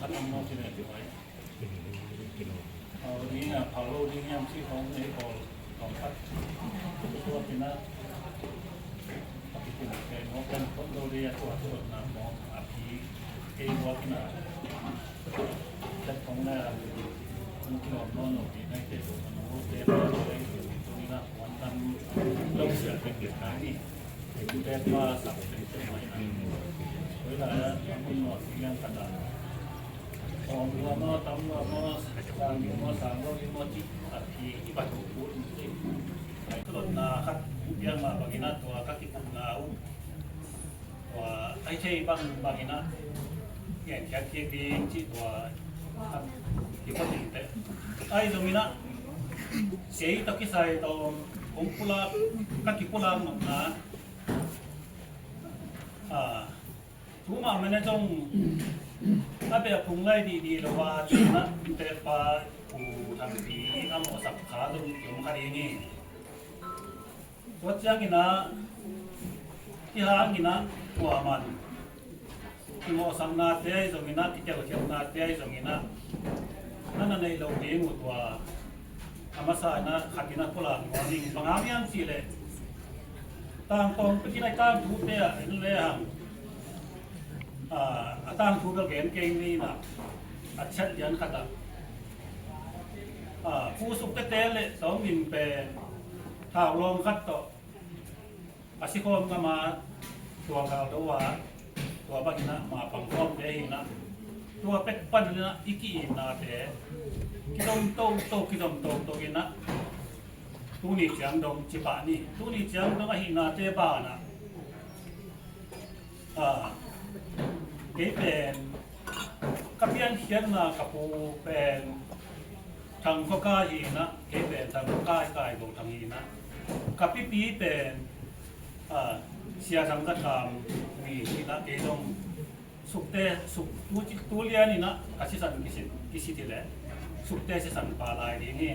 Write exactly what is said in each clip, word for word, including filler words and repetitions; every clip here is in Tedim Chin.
Khat ang mawk hi leh, aw, ding a, phak lo ding hiam cih khawng ei pawl tawm khat. Tua kina a kikum pen mawk pen khot lo ding a, tua tua na mawk a phi kei mawk kina. Tet khawng le a kung kilawm nawn lo ding nai te tua kan mawk te na lo ei tua ni na kuan kan lo sia pen pen na ni. Tua pa sak pen pen mai na. Tua la a mun lo ding hiam khat a. Sawm lua maw, tam lua maw, sang lua maw, sang lua maw, cih a phi i va thuk ut in cih. Ai, ka lotna khat piang mah bangin ah tua ka kipumna uh. Tua ai thei bang bangin ah genkhiat kik ding cih tua kiphot ding teh. Ai zongin ah kei tawh kisai tawh kong pulak, ka kipulak nopna. Ah, Tuma mene zong a beh phung lai dihdih lo a, cina teh pa Pu Thangpi a mawhsak kha zong kiom kha ding hi. Tua ciangin ah, kihangin ah, kuaman kimawhsaknate ahi zongin ah, kitelkhialhnate ahi zongin ah, na na neih loh ding uh tua a masa in ah khat in ah pulak nuam ing. Bang hang hiam cih leh, tangtawng pekin a tangthute ah en lehang, a, a tangthu bel gen kei ni in ah, a chet lian khat ah, a, Pu Suk Tete le Tawng Min pen thaulawm khat tawh a sikhawm ngam a, tua gal do a, tua bangin ah ma pangkhawmte hi in ah, tua pek panin ah i ki-itnate kizom toto, kizom toto in ah, tuni ciang dong ci pah ni. Tuni ciang dong ahihnate banah, a, kei pen ka piankhiatna ka pu pen Thang Khua Kai hi in ah, kei pen Thang Khua Kai Kai Go Thang hi in ah, ka pipi pen, a, Sia Thang Za Kham Mi hi in ah, kei zong Sukte, Suk, tu, tu lian in ah ka sisan kisit, kisit hi leh Sukte sisan pa lai ding hi.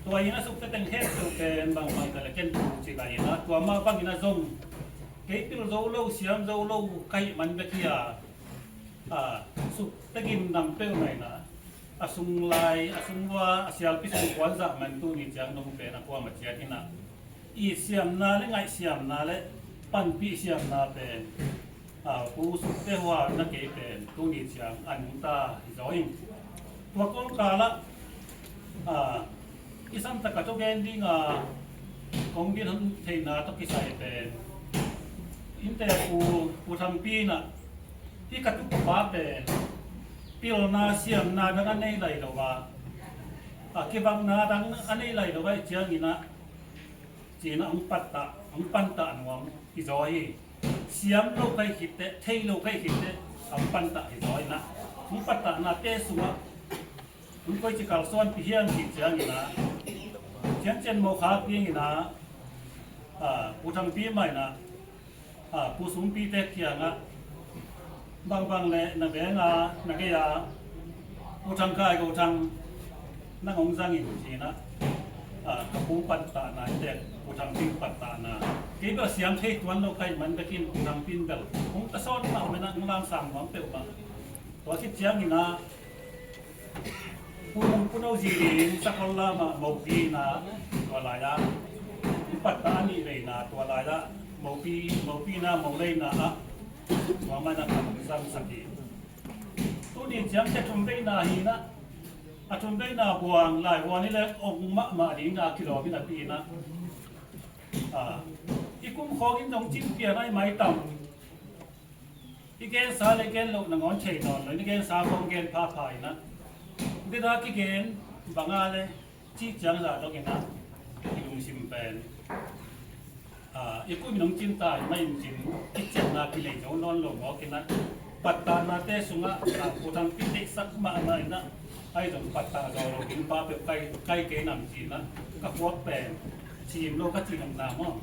Tua in ah Sukte teng khempeuh pen bangmah ka le ken tu ci ka in ah, tua mah bangin ah zong kei pil zo lo, siam zo lo ka hih man bek hi a, a, Sukte gimnam peuhmah in ah, a sung lai, a sung vua, a sialpi sung kuan zah man tuni ciang dong pen a kuamah ciat in ah, it siamna le ngaihsiamna le panpih siamna pen, a, Pu Sukte hua na kei pen tuni ciang a nungta hi zaw ing. Tua kawmkal ah, a, i samtak a thugen ding a, kong din theihna tawh kisai pen, innte Pu, Pu Thangpi in ah, hih ka tupa pen pilna siamna dang a nei lai lo a, a, kivakna dang a nei lai lo a, ih ciangin ah, ci-in ah hong pattah, hong pantah nuam hi zaw hi. Siam lo ka hih khit teh, thei lo ka hih khit teh, hong pantah hi zaw in ah, hong pattahnate sungah hong koici kalsuanpih hiam cih ciangin ah, ciancian mo khak dingin ah, a, Pu Thangpi mah in ah, a, Pu Sumpite kiangah, bangbang le na veng a, na gei a, Pu Thang Kai Go Thang nang hong zang in ci-in ah, a, ka pu pattahna, innte Pu Thangpi pattahna, kei bel siam thei tuan lo ka hih man bekin Pu Thangpi in bel hong ta sawn mahmah in ah, hong lamsang nuam peuhmah. Tua khit ciangin ah, Pu, Pu No Zi Ling Sakol Lam ah mopi in ah, tua lai-ah i pattah a nih veina, tua lai-ah mopi, mopi in ah, mo leina ah, tua mah in ah ka hong zangsak hi. Tuni ciang teh thum veina hi in ah, a thum veina buang lai, buang ni le ong mahmah ding a kilawm in ah pi in ah, a, i kum khawng in zong cin pian a i maitam. I gensa le gen loh nangawn thei nawn lo, i gensa khawng gen phapha in ah, deda kigen bang a le cih ciang zah dongin ah, i lungsim pen, a, i kum in hong cin ta, i mah in cin, i ciamna kinei zo nawn lo mawk in ah, pattahnate sungah, a, Pu Thangpi deihsak mahmah in ah, ahi zong pattah zo lo ding pa peuh kai, kai kei nam ci-in ah, ka khuak pen cim lo ka cih nopna maw.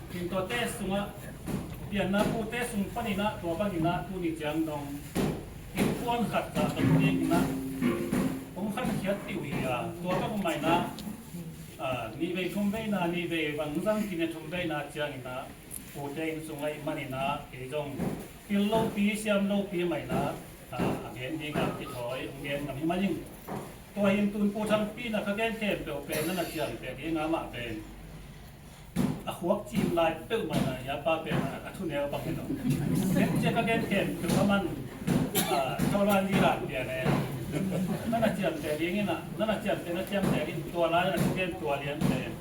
Tua tuate sungah, pianna pute sung panin ah, tua bangin ah tuni ciang dong innkuan khat zah dong dingin ah hong khankhiat pih uh hi a, tua bangmah in ah, a, nih vei thum veina, nih vei bang zang kine thum veina ciangin ah, pute inn sung ahih manin ah, kei zong pil lopi, siam lopi mah in ah, a, a gen ding a kithawi hong gen ngam hi mah ing. Tua hi in tun Pu Thangpi in ah ka gen khempeuh pen na na ciamteh ding a, amah pen a khuak cim lai peuhmah in ah, hi a, pa pen a, a thuneu bang hi lo. Ken ciah ka gen khempeuh a man, a, Thawlan Lian Pian e. Na na ciamteh ding in ah, na na ciamteh, na ciamteh ding, tua lai na ka gen tua lian pen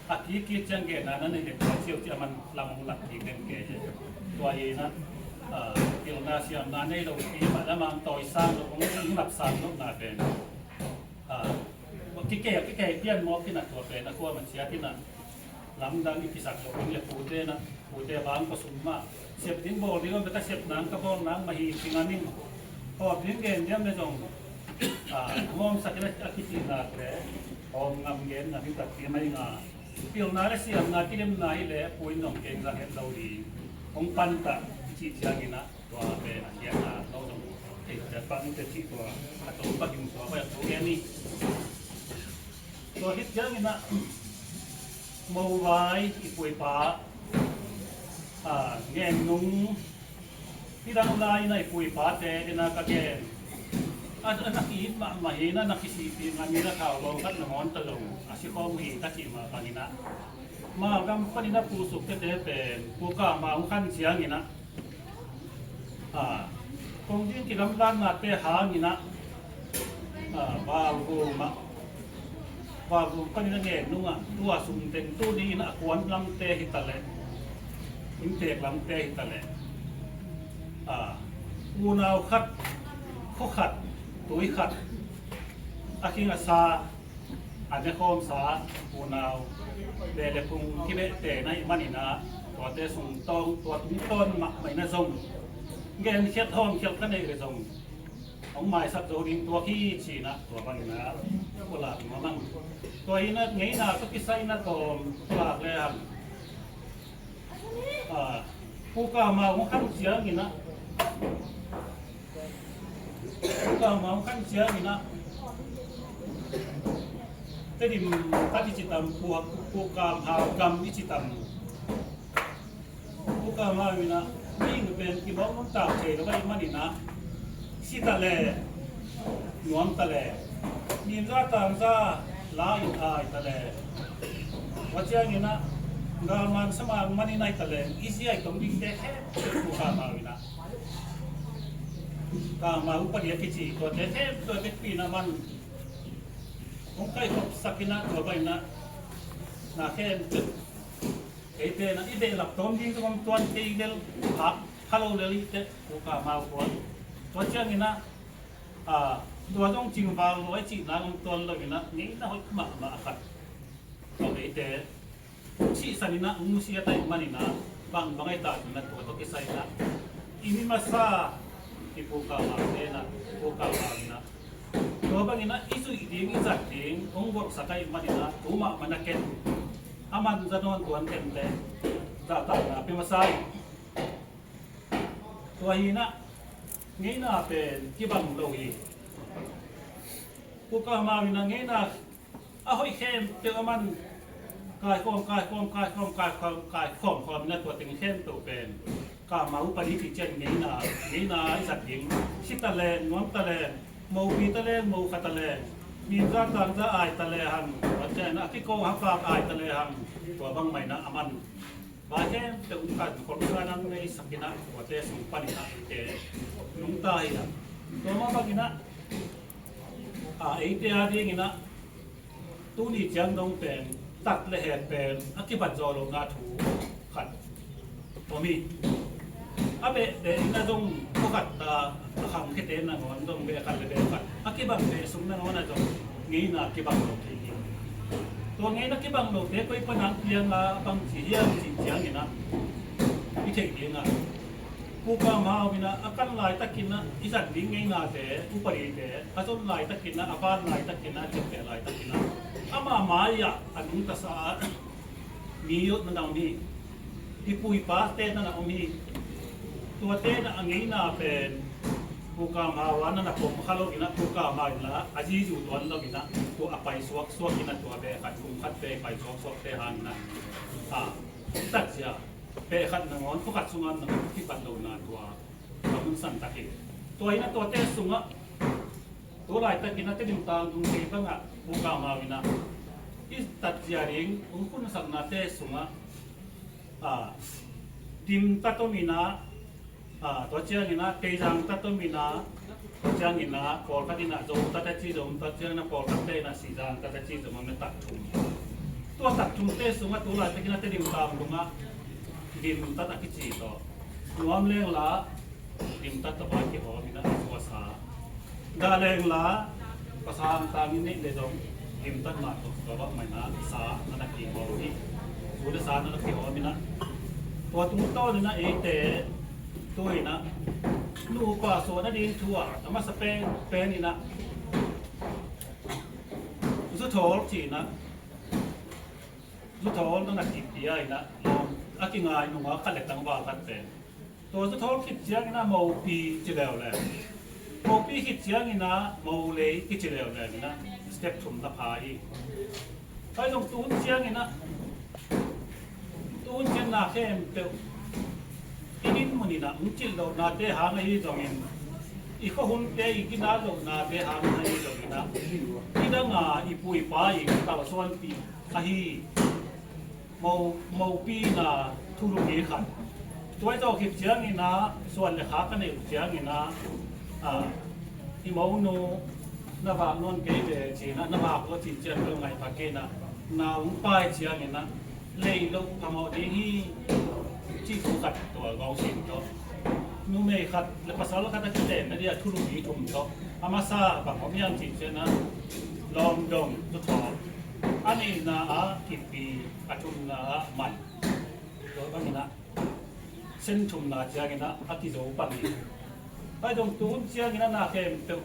a kik kik ciang genna na neih leh tua ciau ciah a man lam hong lak kik den kei hi. Tua hi in ah, a, pilna siamna nei lopi mah lam ah hong tawisang loh, hong lapsang lohna pen, a, kikei, kikei pian mawk in ah, tua pen a kuamah ciat in ah lamdang i kisak loh ding le pute in ah, pute bang kua sung mah sep ding bawl ding om bek a, sep nang ka bawl nang mah hi ci ngam ing. Hawm ding gen diam le zong, a, hawmsak in ah a kicihna le hawm ngam gen ngam ing takpi mah ing a, pilna le siamna kidemna hi leh pu in zong kei zang het lo ding. Hong pantah i cih ciangin ah, tua pen a khiatna lo zong thei ciat pah ni teh cih, tua a to pakin tua pai a to gen ni. Tua khit ciangin ah, mobile i puipa, a, ngen nung, hidang lai-in ah i puipate dingin ah ka gen. A, a na ki-it mahmah hi, na na kisihpih ngam hi, na thau lawng khat nangawn ta lo a si khawm hi ka cih mah bangin ah, Malgam panin a pusuk tete pen Pu Kama hong khan ciangin ah, a, kong ding kigamlatnate hangin ah, a, Valvum ah, Valvum panin a ngen nungah tua sung teng tuni in a kuan lamte hi ta leh, inntek lamte hi ta leh, a, unau khat, khua khat, tui khat, a khing a sa, a ne khawmsa, unau, le le phung kibehte na hih manin ah, tuate sung tawng, tua tungtawn mahmah in ah zong, genkhiat hawmkhiat ka neih leh zong, hong maisak zo ding tuak hi ci-in ah, tua bangin ah, pulak nuam ang. Tua hi in ah, ngeina tawh kisai in ah tawm pulak le hang. A, Pu Kama hong khan ciangin ah, Pu Kama hong khan ciangin ah, Tedim khat i ci tam, Pu, Pu Kama gam i ci tam. Pu Kama in ah, mihing pen kimawk nuntak thei lo ahih manin ah, si ta leh, nuam ta leh, mim za tang za, la in ai ta leh, tua ciangin ah, galman saman manin ai ta leh, i zi ai tong dingte khempeuh Pu Kama in ah, Kama upadi a kici, tuate khempeuh a vekpi in ah man hong kaihkhopsak in ah, tua bangin ah, na khempeuh eite in ah i behlap tawm ding zong om tuan kei lel, a, kha lo lel i teh, Pu Kama uh kuan. Tua ciangin ah, a, tua zong cingval lo a i cihna om tuan lo in ah, ngeina hoih mahmah khat. Tua eite sihsan in ah, hong nusia ta ahih manin ah, bangbang a i ta zong in ah, tua tawh kisai in ah, i mi masa, i Pu Kama te in ah, Pu Kama in ah, tua bangin ah i zuih ding, i zat ding hong golhsak ahih manin ah, tu mahmah na ken, a man za nawn tuan ken teh, zahtakna pia masa hi. Tua hi in ah, ngeina pen kibang lo hi. Pu Kama in ah ngeina a hoih khempeuh a man kaikhawm, kaikhawm, kaikhawm, kaikhawm, kaikhawm khawm in ah, tua teng khempeuh pen Kama upadi kici ciang ngeina, ngeina i zat ding, si ta leh, nuam ta leh, mopi ta leh, mokha ta leh, mim za tang za ai ta leh hang, tua ciang a kikawng hapak ai ta leh hang, tua bang mah in ah a man. Vai khempeuh hong kan khol sa nang nei sak in ah, tuate sung panin ah eite nungta hi ah. Tua mah bangin ah, a, eite a dingin ah, tuni ciang dong pen, tat le het pen a kibat zawh lohna thu khat om hi. A behbeh in ah zong khua khat ta, a khangkhete nangawn zong beh khat le beh khat a kibang beh sung nangawn ah zong ngeina kibang lo thei hi. Tua ngeina kibang lote koi pan hong piang a, bangci hiam cih ciangin ah, i theih ding ah, Pu Kama in ah a kan laitakin ah i zat ding ngeinate, upadite a zon laitakin ah, a van laitakin ah, a ciapteh laitakin ah, amah mai-ah a nungtasa a mi na na om hi. I pu i pate na na om hi. Tuate na a ngeina pen Pu Kama a na na pom kha lo in ah, Pu Kama in la a zizu tuan lo in ah, tua a pai suaksuak in ah, tua beh khat kum khat beh pai suaksuakte hang in ah, a, tatzia beh khat nangawn, khua khat sungah nangawn kipat lohna tua, tua mun santak hi. Tua in ah tuate sungah, tu laitakin ah Tedim tangtung kei bangah Pu Kama in ah i tatzia ding hong khunsaknate sungah, a, Dim tat om in ah, a, tua ciangin ah Teizang tat om in ah, tua ciangin ah pawlkhat in ah Zo tat a ci zong, tua ciangin ah pawlkhatte in ah Sizang tat a ci zong om in ah, tat thum. Tua tat thumte sungah tu laitakin ah Tedim tangtungah Dim tat a kici tawh, nuam leng la Dim tat tawh a kihawm in ah, a suasa. Dah leng la, pasal tang in neih le zong, Dim tat mah tawh, tua bang mah in ah sa na na kihawm hi. Su le sa na na kihawm in ah, tua tungtawn in ah eite tu in ah nupa suah nading thu ah a masa pen, pen in ah zuthawl ci in ah, zuthawl na na kipia in ah, a kingai nungak khat le tangval khat pen. Tua zuthawl khit ciangin ah mopi ci leuleu. Mopi khit ciangin ah molei kici leuleu in ah, Step thum na pha hi. Tua zong tuhun ciangin ah, tuhun ciang na khempeuh i dinmun in ah hong cilh lohnate hang ahi zongin, i khuahunte i ginat lohnate hang ahi zongin ah, i dang a i pu i pa i kalsuanpih ahi mo, mopina thulupi khat. Tua i zawh khit ciangin ah, suan le khak ka neih uh ciangin ah, ah, i monu na vak nawn kei ve ci-in ah, na vak uh a cih ciang bel ngaih pha kei in ah, na hong pai ciangin ah, lei loh phamawh ding hi, cih thu khat tua gawng sin tawh. Numei khat le pasal khat a kilemna ding a thulupi thum tawh. A masa bang om hiam cih ciang ah, lawmdong, tu thaw. A nihna ah kipi, a thumna ah man. Tua bangin ah, sen thumna ciangin ah a kizo pan hi. Pai dong tuhun ciangin ah na khempeuh,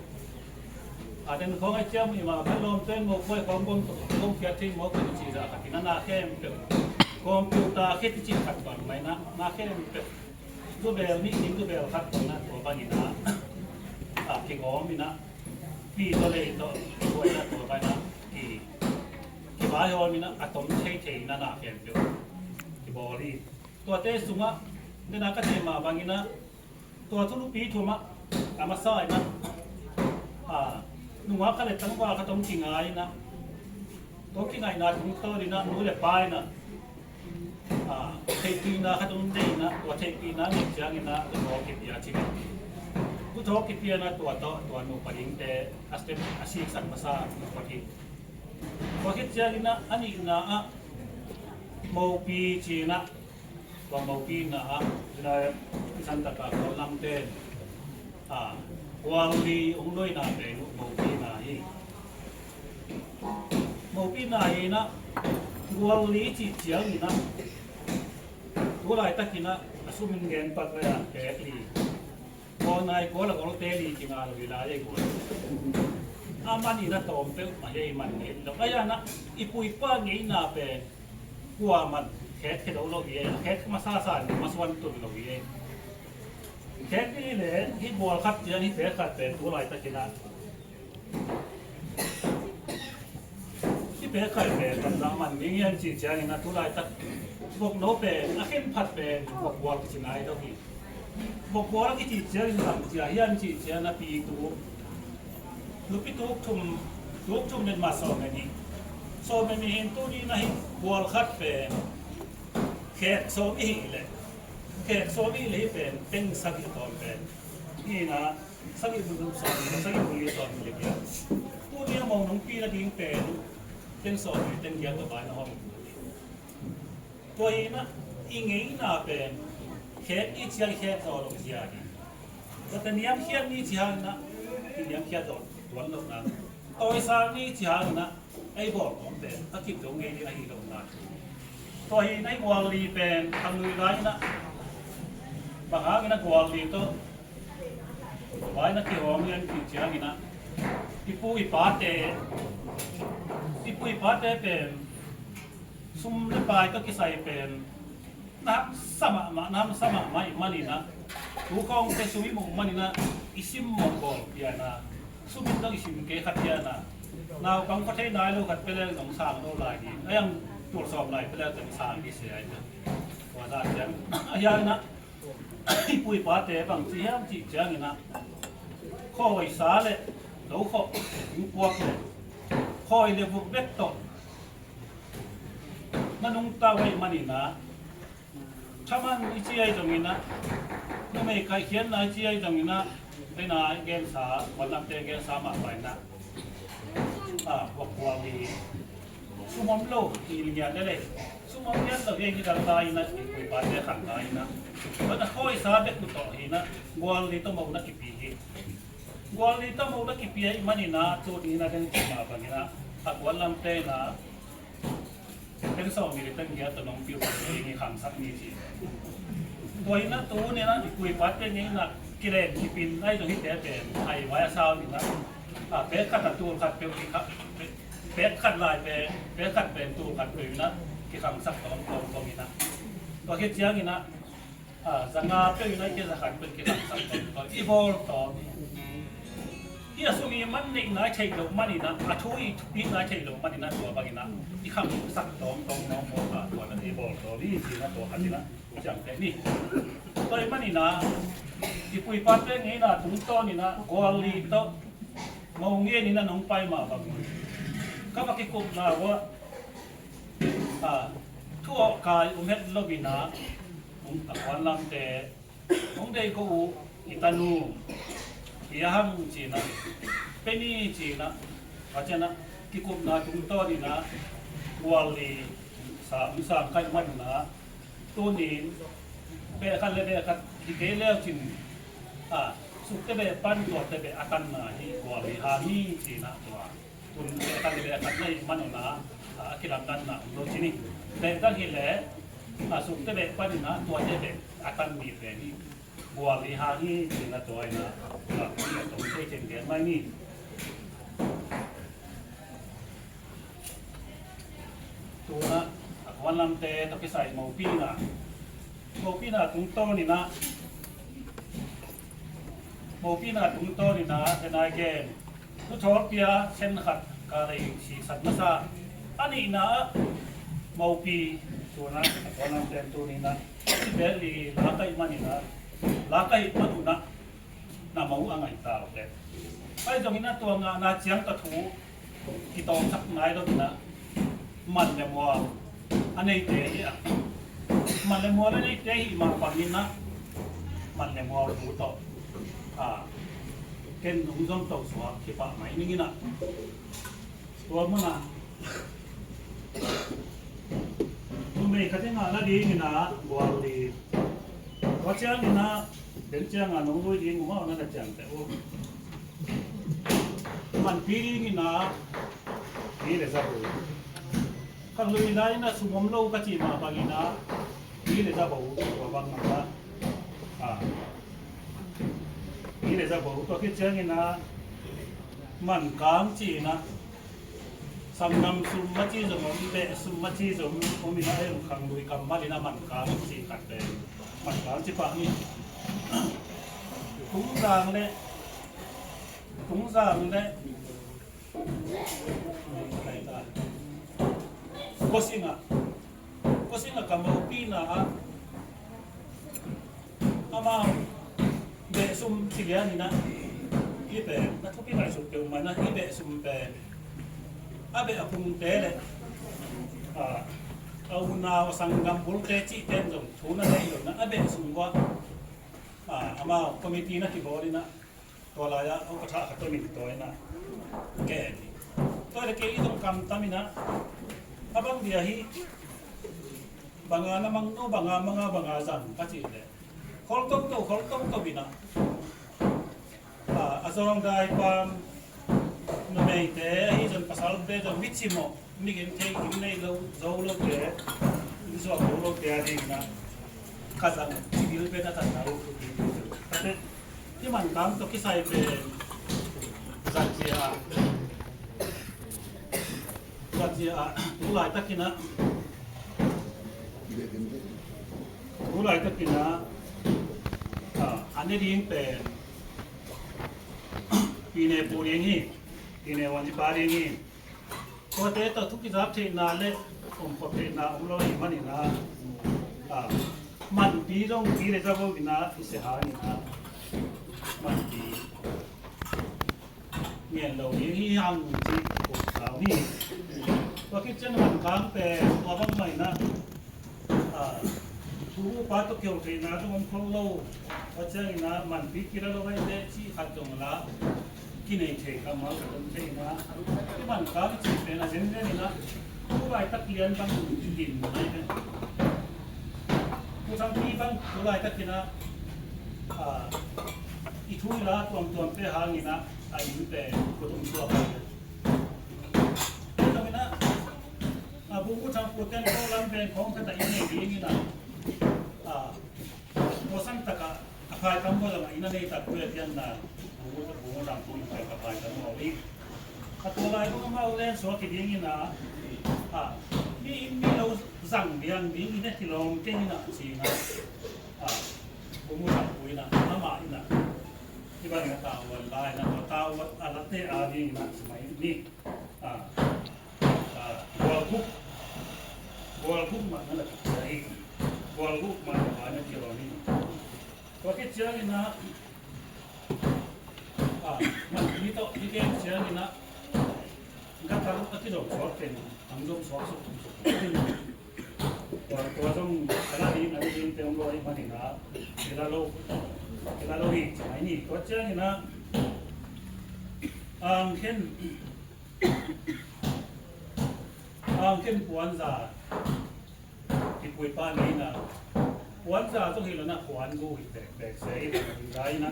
a den khawng a ciam i mah, pai lawmte in mo khuai khawng bawm tuk, bawm khiat thei mawk in ci zah khat in ah na khempeuh. Computer khit i cih khat bang mah in ah, na khempeuh. Zubel nih, ning zubel khat bang in ah, tua bangin ah, a kigawm in ah, pi tawh lei tawh, tua in ah, tua bangin ah, ki, kivaihawm in ah, a tom thei thei in ah na khempeuh kibawl hi. Tuate sungah, den a ka thei mah bangin ah, tua thulupi thum ah, a masa in ah, a, nungak khat le tangval khat hong kingai in ah, tua kingaihna tungtawn in ah, nu le pa in ah, a, theihpihna khat hong nei in ah, tua theihpihna nei ciangin ah, tu thaw kipia ci ngei. Tu thaw kipia in ah, tua tawh, tua nupa dingte, a step, a siksak masa nupa ding. Tua khit ciangin ah, a nihna ah, mopi ci-in ah, tua mopina ah, ina i santak a Kawllam ten, a, gual li hong luaina pen uh mopina hi. Mopina hi in ah, gual li cih ciangin ah, tu laitakin ah, a sum in gen pat lai a, pek li. Gual nai gual a gualte li kinga lo hi lai ei gual. A man in a tawm peuhmah hi ei man ngei lo. Ai a na i pu i pa ngeina pen kuaman khek khia lo lo hi ei. Khek masa sa in masuan tun lo hi ei. Khek ni le hi gual khat ciang hi pek khat pen tu laitakin ah Hi pek khat pen, tamzang man ding hiam cih ciangin a tu laitak vok no pen, a khenphat pen vok gual kici nai lo hi. Vok gual a kici ciangin bang ci hiam cih ciangin a pi tuk, nupi tuk thum, tuk thum den mah sawm le nih. Sawm le nih in tuni na hi gual khat pen khek sawm i hih leh, khek sawm i hih leh hi pen teng sagih a tawm pen. Hi na, sagih bul sawm, sagih bul sawm le pia. Tuni a mong nong pi nading pen teng sawm le teng giat tawh pai na hong. Tua hi na, i ngeina pen khek i ciang khek zaw lo zia hi. Tua te niamkhiat ni ci hang na, i niamkhiat zaw tuan lo na. Tawisang ni ci hang na, ei bawl kawm pen a kip zo ngei ding ahi lo na. Tua hi na i gual li pen a nui lai na, bang hangin a gual li tawh vai na kihawm lian kik ciangin ah, i pu i pate, i pu i pate pen sum le pai tawh kisai pen na hamsa mahmah, na hamsa mahmah i manin ah, tu khawngte sum i muh manin ah, i sim mawh bawl pian ah, sum in dong i sim kei khat pian ah, naupang khuathei nai lo khat pia leng zong sang lo lai ding, a yang tul sawm lai pia leng zong sang ding se ai na. Tua zah ciang a hiang in ah, i pu i pate bang ci hiam cih ciangin ah, khawisa le lo khawh, in puak le khawi le vuk bek tawh na nungta uh ahih manin ah, thaman i ci ahi zongin ah, numei kaikhiatna i ci ahi zongin ah, tena i gensa, Kawllamte gensa mah pai na. Ah, vok buang hi. Sum om lo, i ngiat le le. Sum om ngiat lo, hi ngiat lo, ta i na, i pu i pate khang ta i na. Tua na khawisa bek uh tawh hi na, gual li tawh mo na kipi hi. Gual li tawh mo na kipi ahih manin ah, tuni na deng cih mah bangin ah, a Kawllamte na, teng sawm ni le teng giat tawh nong piu ding hi, khangsak ni ci. Tua hi na, tuni na i pu i pate ngeina kilen kipin ahi zong hihte pen, ai vai a sau ni na. A, pek khat a tul khat peuh kikha, pek khat lai pen, pek khat pen tul khat peuh na, kikhangsak tawm tawm kong hi na. Tua khit ciangin ah, a, za nga peuh in ah, i kei za khat peuh in kikhangsak tawm tawm, i bawl tawm hi. Hih a sum i man neihna i theih loh manin ah, a thu i thupitna i theih loh manin ah, tua bangin ah i khamsak tawmtawm mawkmawk a, tua na i bawl tawm hi, ci-in ah tua khat in ah ciamteh ni. Tua ahih manin ah i pu i pate ngeina tungtawnin ah gual li tawh mo ngen in ah nong pai mah bangin ka va kikupna uah, a, thu awh kai om het loin ah, a kuanlamte hong deih ko uh, i tanu hi a hang ci-in ah, pe ni ci-in ah, a ciang ah kikupna tungtawnin ah gual li sa, um sang ka hih manin ah, tunin beh khat le beh khat hi kei leu cin, a, sukte beh pan tuate beh a tanna hi gual li hang hi ci-in ah tua. Tun beh khat le beh khat na hih man un ah, a, a kilamdanna om lo ci ni. Beh khat hi leh, a, sukte beh panin ah tuate beh a tan mi pen hi gual li hang hi ci-in ah tua in ah, a, a tong thei ciangin gen mai ni. Tu-in ah a kuanlamte tawh kisai mopina, mopina tungtawnin ah, mopina tungtawnin ah, tena i gen, thu thawl pia sen khat ka lei sisan masa. A nihna ah mopi, tu-in ah a kuanlamte tunin ah i bel i la ka hih manin ah, la ka hih man un ah na mo a ngai ta uh teh. Ahi zongin ah tua ngahna ciang tawh thu kitawmsak nai loin ah man le mual a neite hi a, man le mual a neite hi mah bangin ah man le mual thu tawh, a, ken nong zom to suak kipah mai ning in ah. Tua mun ah numei khat in ah na dingin ah gual li. Tua ciangin ah den ciang ah nong lui ding uh mah na na ciamteh uh. Manpi dingin ah pi le za bo. Khanglui lai in ah sum om lo ka cih mah bangin ah pi le za bo tua bang mah, a, pi le za bo. Tua khit ciangin ah man kang ci-in ah, sanggam sum maci zong om, beh sum maci zong om in ah, ei, khanglui kammal in ah man kang ci khat pen, man kang ci pah ni. Tungzang le, tungzang le, kosing ah, kosing ah ka mopina ah, amau beh sum ci lian in ah, hih pen na thupi ngaihsut peuhmah in ah, hih beh sum pen a beh a phungte le, a, a unau a sanggam bulte cihte in zong thu na nei lo in ah, a beh sum uah, a, amau committee na kibawl in ah, tua lai-ah a upa thah khat tawh min tua in ah, ke ni. Tua le kei i zong kamtam in ah, a bang dia hi, banga na mang no, banga manga, banga zang ka cih leh, khol toto, khol toto in ah, a, a zawngdai pam numeite ahi zong pasalte zong mi cimawh, mi genthei, inn nei lo, zo lote, inn zuak zo lote a dingin ah ka zang civil pen a tatna uh. Tate, i man kang tawh kisai pen zatzia, zatzia, tu laitakin ah, tu laitakin ah, a, a ne ding pen pine pu ding hi, pine wan ci pa ding hi. Tuate tawh thu kizap theihna le om khop theihna om lo ahih manin ah, a, manpi zong pi le za bo in ah i sia hangin ah, manpi ngen lo ding hi hang ci kop sau hi. Tua khit ciang man kang pen tua bang mah in ah, a, bu upa tawh keu theihna zong om khol lo. Tua ciangin ah manpi kila lo ahih leh cih khat zong la kinei thei kammal khat om thei in ah, i man kang i cih pen a zenzen in ah, tu laitak lian bang in din mai pen, Pu Thangpi bang tu laitakin ah, a, i thu i la tuamtuamte hangin ah a inn pen kut um suak a. Tua zongin ah, a, bu Pu Thangpu ten ko lam pen khawng khat a inn nei dingin ah, a, pawlsang takah a phaitam bawlangah inn a nei tak pek hian na, bu, bu dang bu in pek a phaitam maw i. A tua lai bang amau len suak hi dingin ah, a, mi inn mi lo zang biang ding inn a kilawm kei in ah ci-in ah, a, bu mu dang bu in ah, amah in ah, Bang na tavuan lai na, tua tavuan a late a ding na mai ni. Ah, ah, gualguk, gualguk mah na la kicia hi. Gualguk mah na la na kilawn hi. Tua khit ciangin ah, ah, man ni tawh i gen ciangin ah, gatang a kizom suak pen ang zom suak suk suk. Tua, tua zong ka la ding, a la ding te om lo ahih manin ah, kila lo, kila lo hi ci mai ni. Tua ciangin ah, ang khen, ang khen puanza, kipui pa nei na, puanza zong hi lo na, puan gu hi pek pek se hi lo na, hi lai na.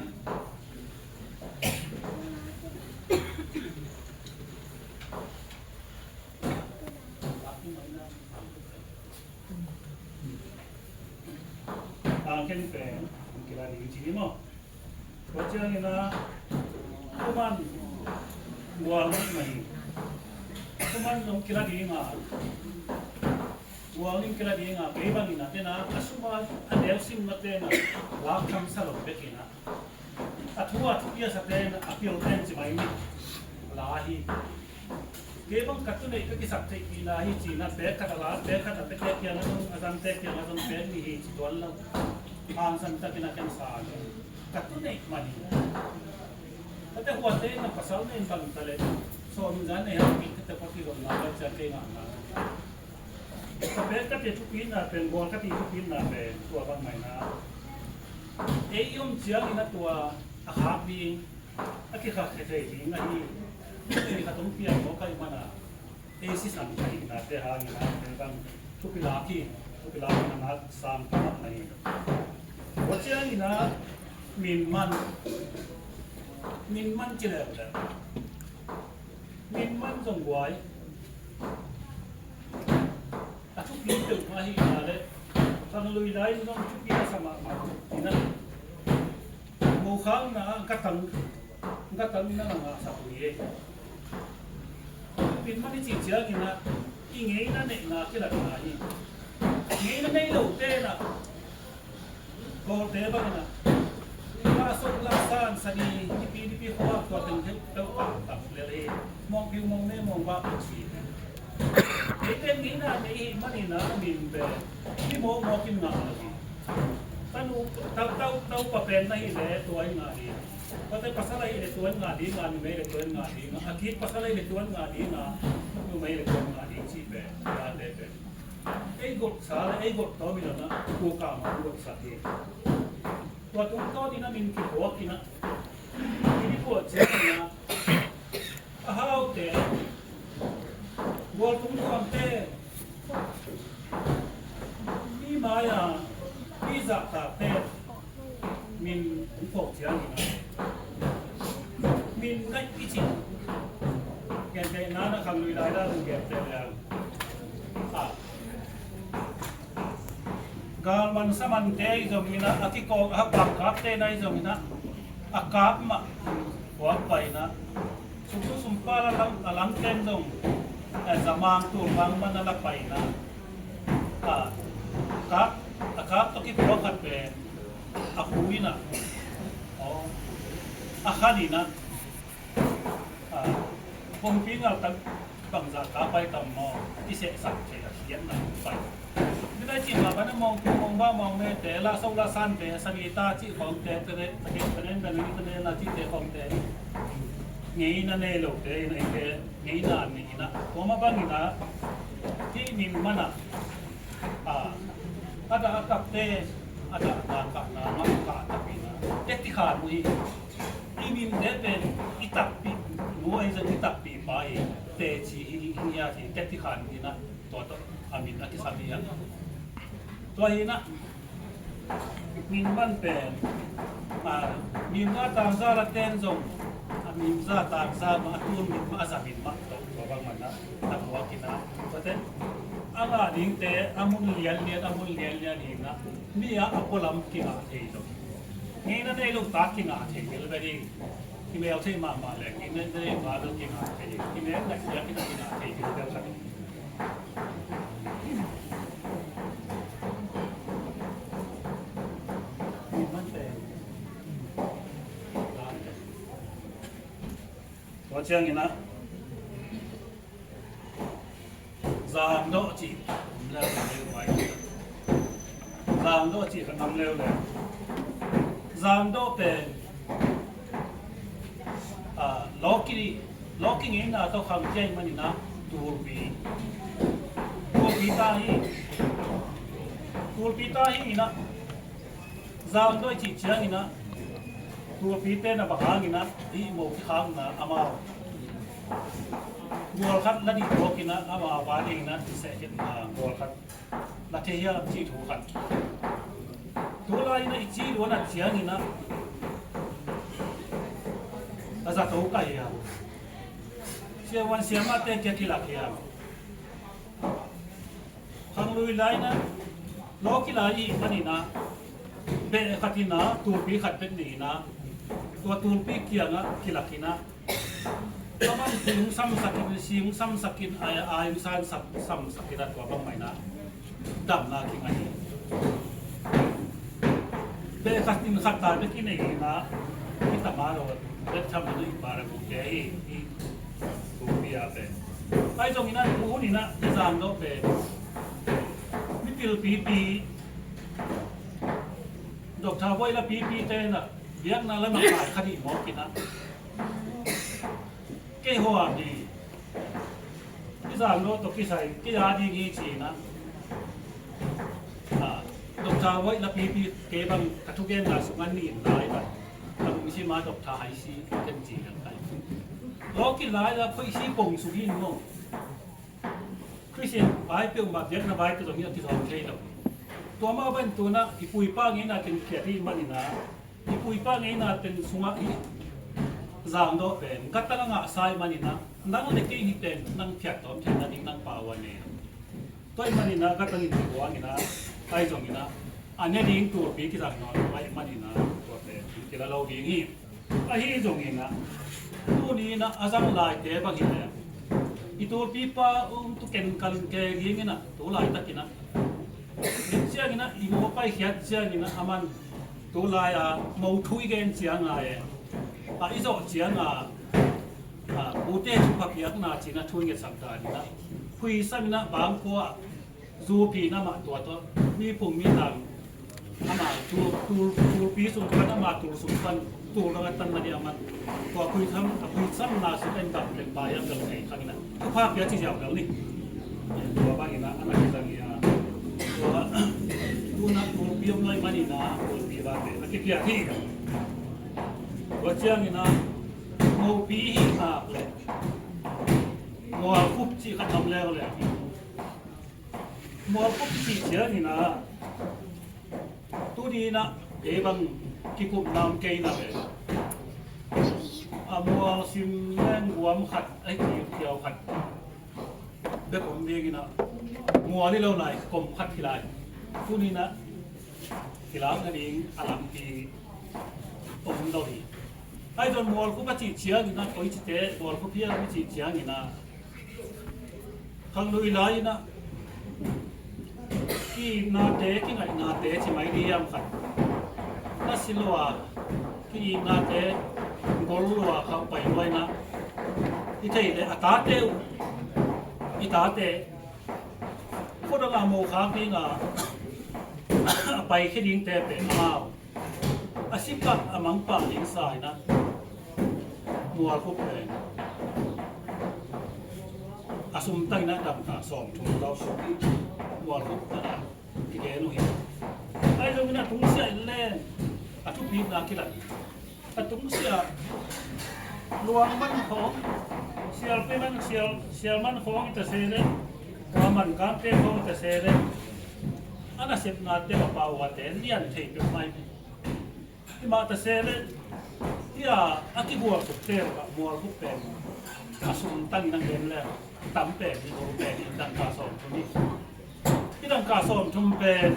Ang khen pen, ang kila ding ci ni maw. Tua ciangin ah, kuman gual nih mah hi. Kuman zong kila ding a, gual nih kila ding a, kei bangin ah, tena, a sum a, a neu sim na tena, lak tham sa lo bekin ah. A thu a thupi a sa ten, a pil ten ci mai ni. La hi. Kei bang ka tu neih ka kisap theihpih na hi ci na, pek khat a la, pek khat a pete kiang a zong, a zangte kiang a zong pek ni hi ci tuan lo. Hangsan takin a ken sa ni. Ka tu neih mah hi. Ka te huate na pasal nei bang ta le. Sawm zan nei hang pi ka te pa kizom na ka cia kei ngah na. Ka pek ka te thupina pen, bawl ka ti thupina pen, tua bang mai na. Ei i om ciangin a tua a khak ding, a kikhak thei ding ahi. Ei khat hong piang mawk ahih mana, ei sisan ka hihna te hangin a, ei bang thupi lak hi, thupi lak hi na, na sang pah mah hi. Tua ciangin a, min man, min man ci leuleu. Min man zong guai. A thupi peuhmah ahihna le, khanglui lai in zong thupi a sa mahmah hi na. Mokhakna ah gatang, gatang in a na ngahsak uh hi. Min man i cih ciangin ah, i ngeina neihna kilatna hi. Ngeina nei lote in ah, Kawlte bangin ah, la sok la san sani nipi nipi khua tua teng theuh peuh a tam lel hi. Mawngpiu mawngme mawngba peuh si hi. Eite ngeina nei hi manin ah, min pen mi mawkmawk in ngah lo hi. Tanu, tau, tau, taupa pen na hih leh tua in ngah ding. Tuate pasal ahih leh tua in ngah ding a, numei leh tua in ngah ding a, a kik pasal ahih leh tua in ngah ding a, numei leh tua in ngah ding cih pen, tate pen. Ei gotsa le ei gottawm in a na, tua kah mah gotsa hi. Tua tungtawn in a min kituak in a, i kituak ciangin a, a haute, gual tungtuangte, mi mai-a mi zahtakte, min hong phawk ciangin a, min ngaih i cih. Gentehna na khanglui lai dan hong genteh leng. A, galman samante ahi zongin a, a kikawk a bangkapte na ahi zongin a, a kap mah puak pai in a, sumsum sumpa la lam, a lamten zong, eh, zamang tul bang man a la pai in a, a kap, a kap tawh kituak khat pen a hu in a, aw, a khan in a, a, pumpi ngaltak bangzah ka pai tam maw, i sehsak thei a khiatna pai. Midai cih mah bana mawngpiu mawngba mawngmete, la sok la sante, sangita cih khawngte, tene, tene, tene, tene, tene, na cihte khawngte. Ngeina nei lote in a, eite ngeina nei in a, tua mah bangin a, hih min man a, a, a dah a kapte, a dah a kahna mah kah takpi in a, teci khan uh hi. I minte pen i takpih nu ahi zong i takpih pa i teci hi, hi, hi a, hi teci khan in a, tua tawh a min a kisam hi a. Tua hi in a, min man pen, a, mimza tangza la ten zong, a, mimza tangza mah, a tun min mah, a za min mah tawh, tua bang man a, na puak in a, tua ten a ngah dingte a mun lianlian, a mun lianlian hi in a, mi a, a pualam kingah thei lo. Ngeina nei lo tak kingah thei vel ve ding. Kimel thei mahmah leh, ngeina nei lo tak vel kingah thei. Kimel ngaih piak in a kingah thei vel ve khat. Min man pen, la, Ciangin ah, zangdawh cih om leuleu, zangdawh cih khat om leuleu. Zangdawh pen, ah, lawki, lawki ngeina tawh khang kia ahih manin ah, tulpi, tulpi ta hi, tulpi ta hi in ah, zangdawh i cih ciangin ah, tulpite na bang hangin ah, i mo kikhakna amau gual khat la dih tawkin ah, amau a dingin ah i sehkhiatna gual khat la thei hiam cih thu khat. Tulai in ah i ci luan ah ciangin ah, a zato ka hiam, siavuan siamahte kia kilak hiam? Khanglui lai in ah, lawki lai i hih manin ah, beh khat in ah tulpi khat bek nei in ah, tua tulpi kiangah kilak in ah, a man tui hong samsak in, si hong samsak in, ai, ai hong san sam, samsak in ah, tua bangmah in ah damna kingah hi. Beh khat in khat ta bek i nei in ah, i tama lo bek tham in ah i para bu ke hi, i tulpi a pen. Ahi zongin ah, tu hun in ah i zangdawh pen, mipil pipi, Doctor Voih la pipite in ah biakna la mak lai kha dih mawk in ah, kei hua hi, i zangdawh tawh kisai kei a ding hi ci in ah, ah, Doctor Voih la pipi, kei bang ka thugenna sungah nih in lai bang, ka lungsim ah doctor hai si ken ci kan kai. Lawki lai la khoih si pong suk hi in maw. Khristian vai peuhmah biakna vai tawh zong hi a kizawm thei lo. Tua mah bang tu in ah i pu i pa ngeina teng kiat i hih manin ah, i pu i pa ngeina teng sungah i zangdawh pen gatang a ngahsa i hih manin ah, nang le kei hi teng nang phiat tawm theihna ding nang pau a ne. Tua i hih manin ah gatang in buang in ah, ahi zongin ah, a ne ding tulpi kizang nawn lo ahih manin ah, tua pen kila lo ding hi. Ahi zongin ah, tuni in ah a zang laite bang hi leh, i tulpipa um tu ken kal ke dingin ah, tu laitakin ah, ciangin ah i mo paikhiat ciangin ah, a man tu lai-a mo thu i gen ciang a, e, a i zawh ciang a, a, pute thupha piakna ci in ah thu i ngetsak danin ah, phuisam in ah bangkua ah, zu phin amah tua tawh, mi phung mi tang amah tul, tul, tulpi sung pan, amah tul sung pan, tul dang a tan na ding a man. Tua phuisam, a phuisamna sung en dam pen pai a bel thei khang in ah, thupha pia ci ziau bel ni. Tua bangin ah, a na kizang hi a. Tua, tu in ah tulpi om lo ahih manin ah, tulpi bate a kipia hi. Tua ciangin ah, mopi hi a, mualkhup cih khat om leuleu. Mualkhup i cih ciangin ah, tuni in ah ei bang kikupna om kei in ah, a mual sim leng guam khat, a hi kiu kiau khat bek om dingin ah, mual hi lo lai kom khat hi lai. Tuni in ah kilakna ding a lampi om lo hi. Ahi zong mualkhup a cih ciangin ah, koi cite mualkhup hiam i cih ciangin ah, khanglui lai in ah, ki-itnate, kingaihnate ci mai ding hiam khat, na si lua, ki-itnate gol lua kha uh pai lua in ah, i theih leh a tate uh, i tate khuadang a mokhak ding a, a paikhia dingte pen amau a si pah, a mang pah ding sa in ah, mualkhup pen a sum tang in ah dangka sawmthum lo mualkhup a kigen uh hi. Ahi zongin ah tungsiah in leng a thupitna kilat. A tungsiah luang man khawng, sialpi man, sial, sial man khawng i ta se leh, tua man kamte khawng i ta se leh, a nasepnate a pau a te lian thei peuhmah hi. Hi mah ta se leh, hi a, a kigualsuk te uh a mualkhup pen a sum tang in a gen leh, tam pen hi, gol pen hi, dangka sawmthum hi. Hi dangka sawmthum pen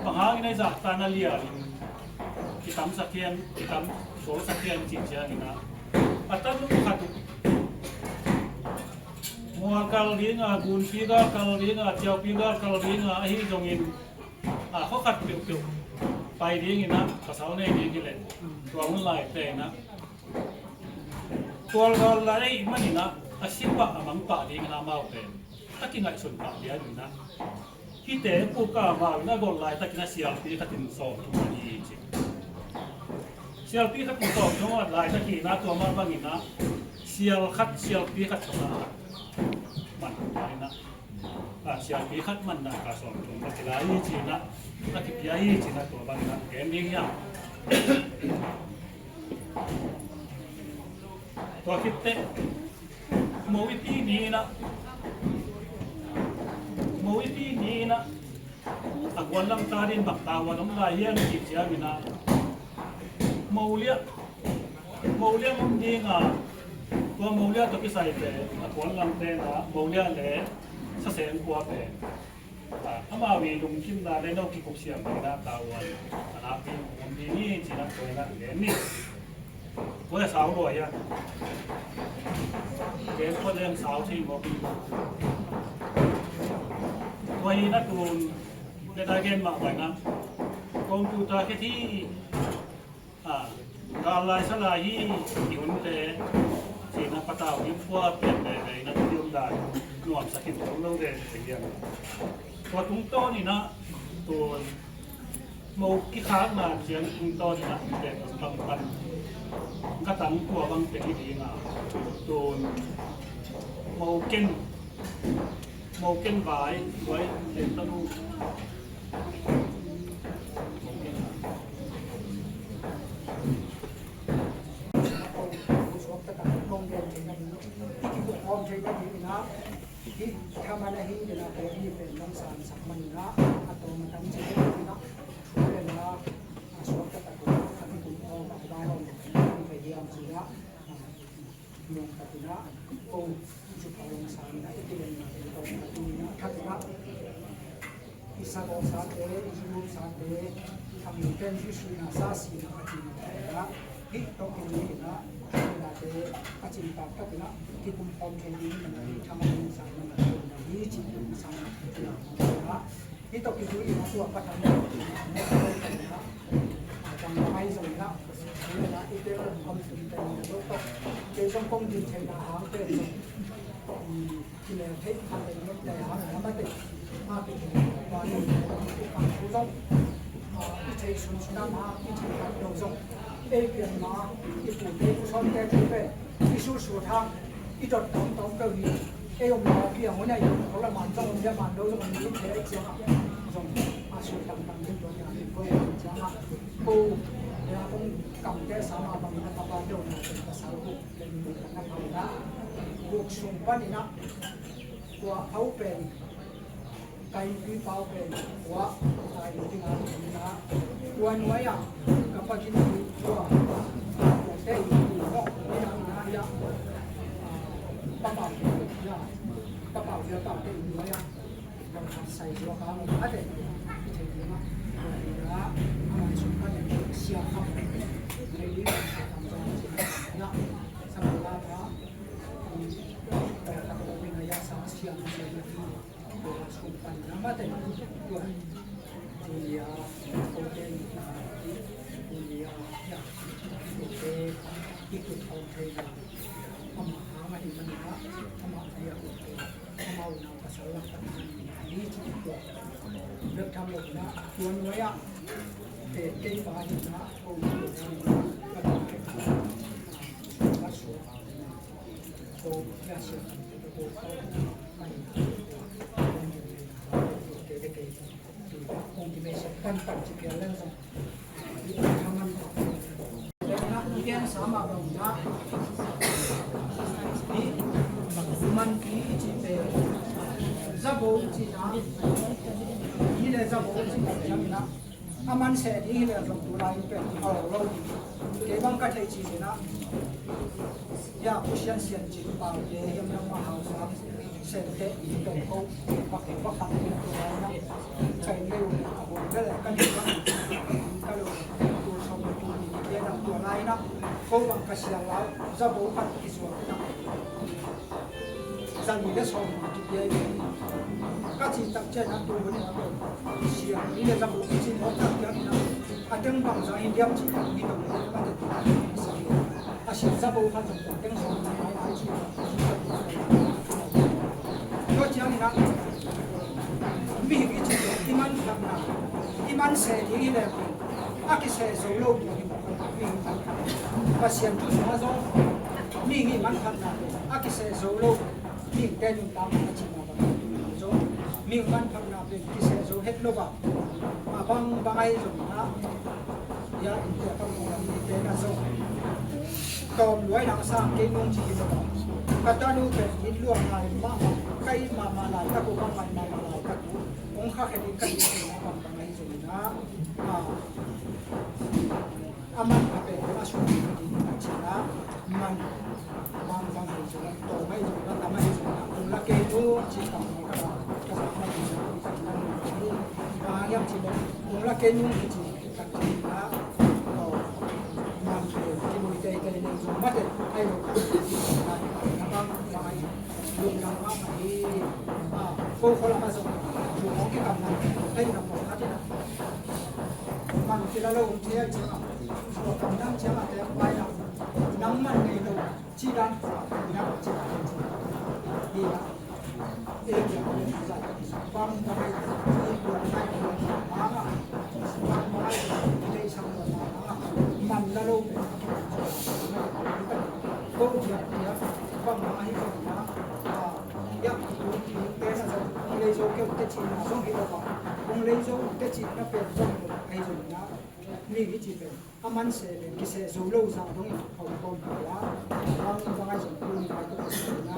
bang hangin a i zahtan a lian in kitamsak hiam, kitam sualsak hiam cih ciangin ah, a tanuk khat uh mual kal ding a, gunpi gal kal ding a, tiaupi gal kal ding a, ahi zongin a khua khat peuhpeuh pai dingin ah, pasal nei ding hi leh, tua hun laite in ah Tua gal lai ahih manin ah a si pah a mang pah dingin ah amau pen a kingaihsun pah lian in ah, hihte puk a amau in a golh laitakin ah sialpi khat in sawmthum a hi ci. Sialpi khat in sawmthum a laitakin ah tua mah bangin ah sial khat sialpi khat khat a man lai in ah, a, sialpi khat manna ka sawmthum ka kila hi ci-in ah, ka kipia hi ci-in ah tua bangin ah gen ding hiam? Tua khit teh mo i pi ni-in ah, mo i pi ni-in ah a guan lam ta dingin bang tavuan om lai hiam i cih ciangin ah, mo liah, mo liah om ding a, tua mo liah tawh kisai pen a guan lam pen ah mo liah le saseng kua pen, a, amau i lungkimna le no kikup siam ding ah tavuan a lak ding om ding hi ci-in ah tua in ah gen ni. Tua sau lua hiam? Gen tua leng sau thei mawk hi. Tua hi na tun le na gen mah bai na. Computer khit hi, a, gal lai sa lai hi, i hunte ci-in ah patau ding khua pen veve in ah tua hi om dan nuamsa khin lo lo veve hiam? Tua tungtawn in ah tun mo kikhakna ciang tungtawn in ah pen bang pan gatang tua bang teng hi ding a, tun mo ken, mo ken vai, vai ken tanu. Mo ken vai. Hih thaman ahi dena ko hi pen lam sansak man na a tawm a tam ci dena thu le la a suak taktak a kikum khawm a vai hawm dena hi ve hiam ci na. Nuam takin ah ko i cu pau lam sang na i kilen na tawm a tuni na thak na. I sagawh sate, i zumum sate, a mite in Jesuh in a sa sihna a cih taktak in ah, hih tawh kizui in ah, a cihna te a cih taktak in ah, kikum khawm thei ding in ah, hih thaman in sang na, na hi cih in sang na, hih tawh kizui in ah, tua patang in ah, bang mai zong in ah, i tel khawm thei ding in ah, kei zong kong din theihna hang pen zong, Kilel theih khat leh i nop leh hang a mate, a kithei kua ni, i kang thu zong, i thei sunsun a ma, i thei khat lo zong, ei pian ma, i pute, i pusawnte thu pen i sulsut hang, i dot tawmtawm peuh hi. Ei om ma pi a hun a i om kho la man zong om leh man lo zong om ni, i thei ciang a zong a sul tangtang ding tua ni a, i ko ciang a ko, ei a kong kamte sa ma bangin a ka pa deuh na pen ka sal hu. Guk sung panin ah, kua pau pen, ka innpi pau pen, kua, ka innpi nga pen ah, kua nuai ah, ka pa kin pi kua, kua te innpi mawh, ina ina ia, pa pau pen ia, pa pau ia pau te nuai ah. Sai zuak a, a te, i thei ding a, a ngai sung ka nen sia kham, thei ding a sia kham zong a cin a, sa ko la ka, ka ko pin a ia sa sia ma sia ma hi, ko la sung pan na ma te, ko, ko lia, ko te, ko lia, ia, ko te, i kut ko thei na, ama hang a hi ma ni na, ama lia ko te. Amau nau pasal lak tak nan ni ci tua. Bek tham lo na tua nuai ah, eh, kei pa hi na, ko tua nuai ah, ka tua nuai ah, ka suak, ko ya siak, ko ka hi na, ko ke ke ke. Kong ti mei sep tan tan ci pial leng zong. Kong ti pial sa ma bang na. Ni man ki ci pe. Zabo ci na. Ni le zabo ci na. A man se ni le zong tu lai pe. Au lo. Ke bang ka thei ci na. Ya, ku sian sian ci pa. Ke yam yam ma hau sa. Sente i tong ko, pa ko pa khat i tong ko na. Chai leu a hong bel ka ni ka, ka lo tu sawm tu ni ke na tua lai na. Ko bang ka siang lau, za bo khat ki suak na. Za ni le sawm ki pia i. Ka ci tak cian na tu ni na ko. Siang ni le za bo ki ci ni tak cian na. A teng bang za in diam ci ni tong ko ma te tu na. A siam za bo khat zong tua teng sawm na ngai ngai ci. Tua ciangin ah mihing i cih i manphatna, i man seh ding hi leh a kiseh zo lo ding hi. Mihing manphatna, Pasian thu sungah zong mihing i manphatna a kiseh zo lo. Mihingte nuntakna a cihna bang zong mihing manphatna pen kiseh zo het lo a, a bangbang ahi zongin ah, ya innte a kam nong lam mite na zong tawm luai nang sang kei nong ci hi lo a, ka tanu pen it luang lai mahmah, ka it mahmah laitak uh, ka ngai mahmah laitak uh, kong kha khe ding ka it mahmah bangbang ahi zongin ah, a, a man a pen a sung ding a cihna man bangbang ahi zongin, tawm ahi zongin, tam ahi zongin, kong la kei nu ci tam ka la ka sa mai zongin, a hiam ci leh kong la kei nu ci kan ci na, man pen ki mui tei tei leng zong mate ahi lo ka ci na, bangbang ahi lungdam mahmah hi. A, ko khua lam ah zong lungdam kikam na, hei na ko khat hi na. Man kila lo um thei ciang a, ko kam dang ciang a te pai na, nang man nei lo ci dan, nang ci dan hi na. E, bang bang ai, bang bang ai, bang bang ai, man la lo. Ko dia dia, bang bang ai, bang bang ai. Ya, tu tu te na zong, kong lei zo keu te cihna zong hi lo a, kong lei zo te cihna pen zong hi lo, ahi zongin ah, mi hi ci pen a man seh le kiseh zo lo zah dongin a hong pom hi a, bang bang ahi zong tu ni ka tu na,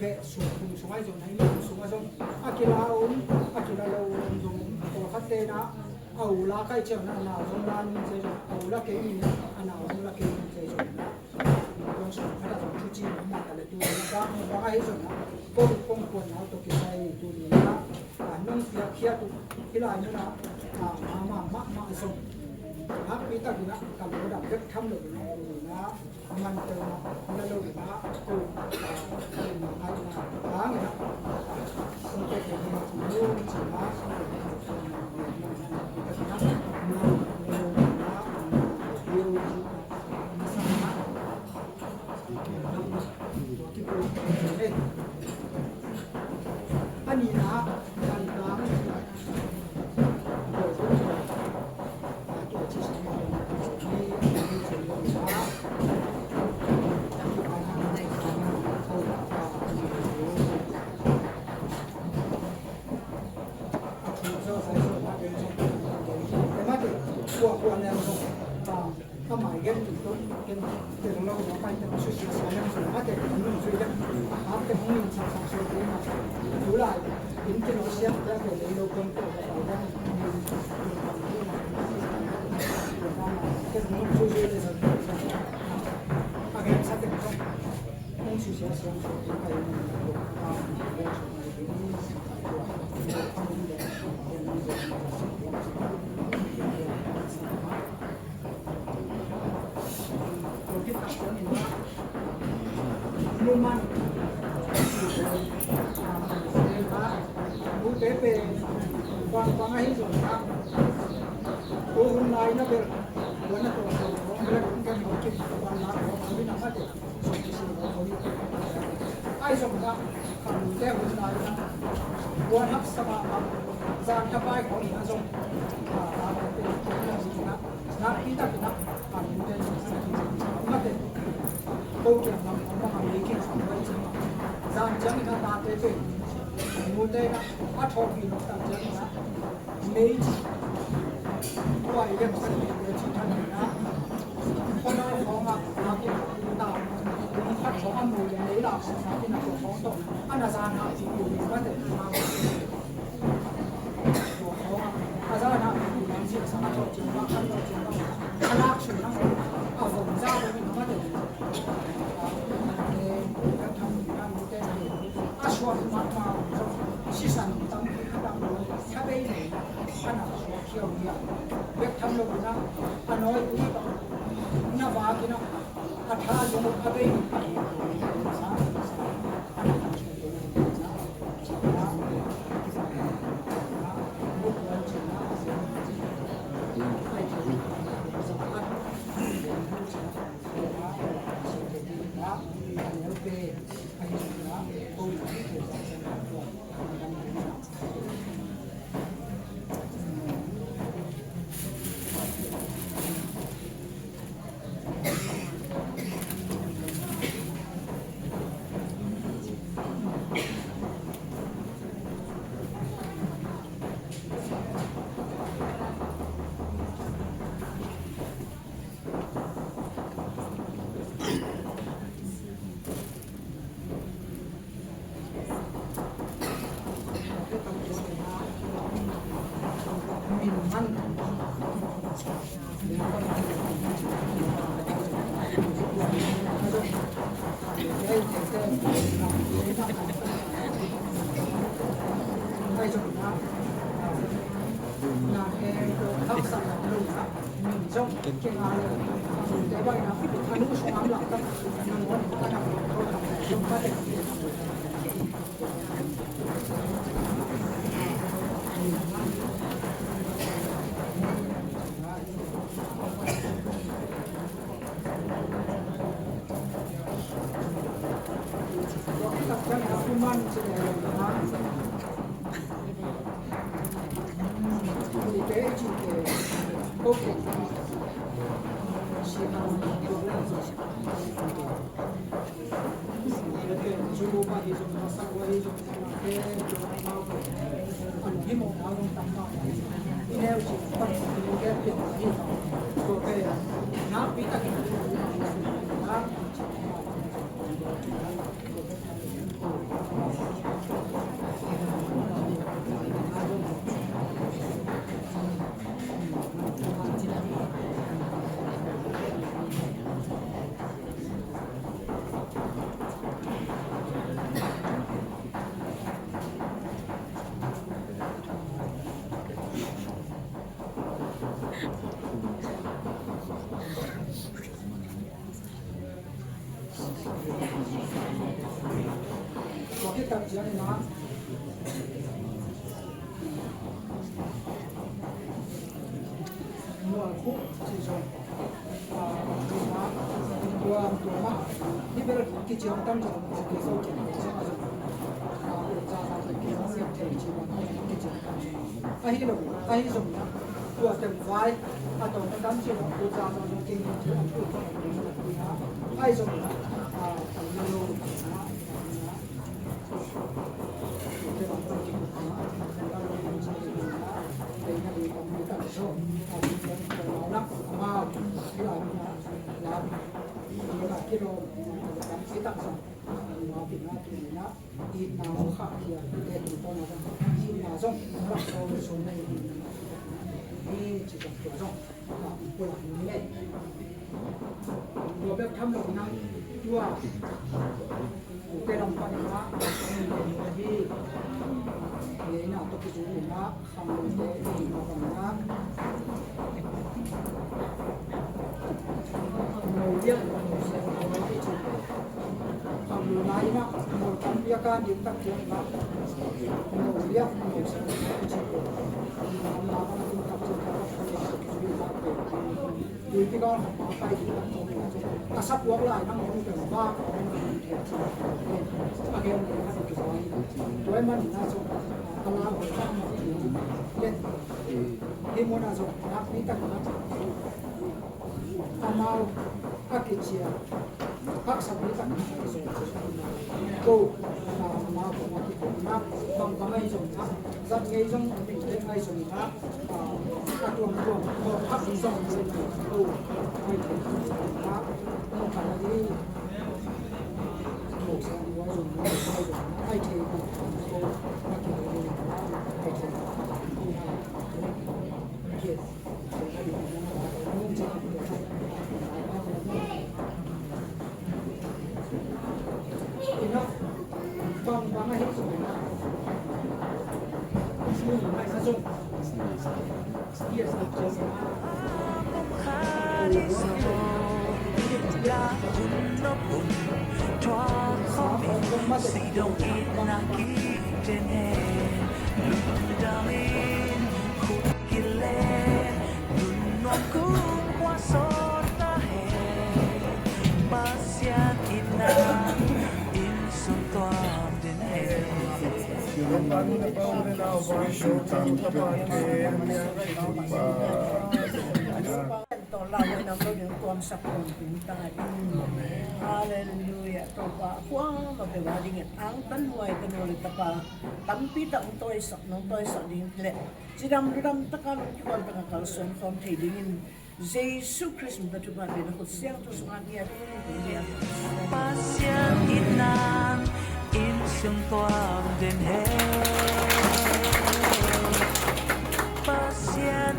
beh sung, kum sung ahi zong, na inn kum sung ahi zong, a kila um, a kila lo um zong, pawlkhat te na, a u la kai ciang na, a nau zong la ning ci zong, a u la kei ning a, a nau zong la kei ning ci zong na. Kong sung khat a zong thuci mah ta le tu ni bang bang ahi zong na, kong, kong kuan nau tawh kisai tu ni na, a, nong piakkhiat uh hih lai mun ah, a, mahmah mahmah zong nakpi takin ah ka lungdam bek tham lo in ah, tu ni na, man tel mah na lo in ah, ko, a, ka lungdam ngai na hang in ah, kong pek lo in ah, tu ni ci na, nakpi takin ah, na lo in ah, Amah gen tu tu, gen tu lo, lo pai tu su sia sia yang su ma te, nung su yang, a te hong ning sa sa su tu ma. Tu lai, in te lo sia te ke le lo kon te, ke nung su su le sa. A gen sa te ko, nung su sia sia su tu pai nung. Numan, nute pen bang bang ahi zong na, ko hun lai na bel, wana to so, kong bel kong ken ho kin, wan la ko, ko na mate. Ahi zong na, ka lute hun lai na, wan haksa mahmah, zan thapai khawng na zong, a, a, a, a, a, nakpi takin a, ka lute mate, ko kiang lam, a, a, a, zan ciangin a tate pen, lute na, a thawhpih nop tak ciangin a, Mei ci. Tua i lem san mei te ci than mei na. Khonau khawng ah, a kum ta. Kum khat khawng a mei le mei la khawng sa kin a tua khawng tawh. A na zan ha ci kum mei mate. Tua khawng ah, a zan ha ci kum mei ci sa a tawh cin bang, a tawh cin bang. A lak sun na. A vom za bang mei mate. A suak mahmah sisan tampi khat a tha bei nei a na suak khiau hi a, bek tham lo in a, a nawi ui bang na vak in a, a tha zong a bei nei a hi sa sa a na suak khiau hi sa sa a mutual cina a zong ai thei sa a. Ahi lo, ahi zong na, tua teng vai, a tawng a tam ci lo, tua za zong zong keng in tua, tua za zong keng in tua, ahi zong na, a, a, a, a, Tua bek tham lo in ah, tua ute lam pan in ah, hi, hi in ah, tawh kizui in ah, kham lote in ah, pan in ah, mo lian, mo sian, mo lian, kham lo lai in ah, mo tampi a kan ding tak ciang in ah, mo lian, mo sian, mo lian, mo sian, mo lian, mo sian, mo lian, Tuipi kong a pai ding a sa puak lai nang hong teng bak hong teng thei ci a gen ding a kizai. Tua ahih manin a zong a la hong tang ma ding let hi mun a zong nakpi tak in a amau a kician haksa pi tak in a zong ko amau kong a kikong na bang bang ahi zong na zat ngei zong a min te ahi zong na Halleluia. Topa, kuamah peuh a dingin angtan huai ka nu le ka pa tampi tak nong tawisak, nong tawisak ding leh cidam ludam taka nong kikhual taka kalsuan khawm thei dingin Jesu Khrist min tawh thupha pia, na khut siangtho sungah ngiat in kong bia. Pasian in nang in sung tuam den he. Pasian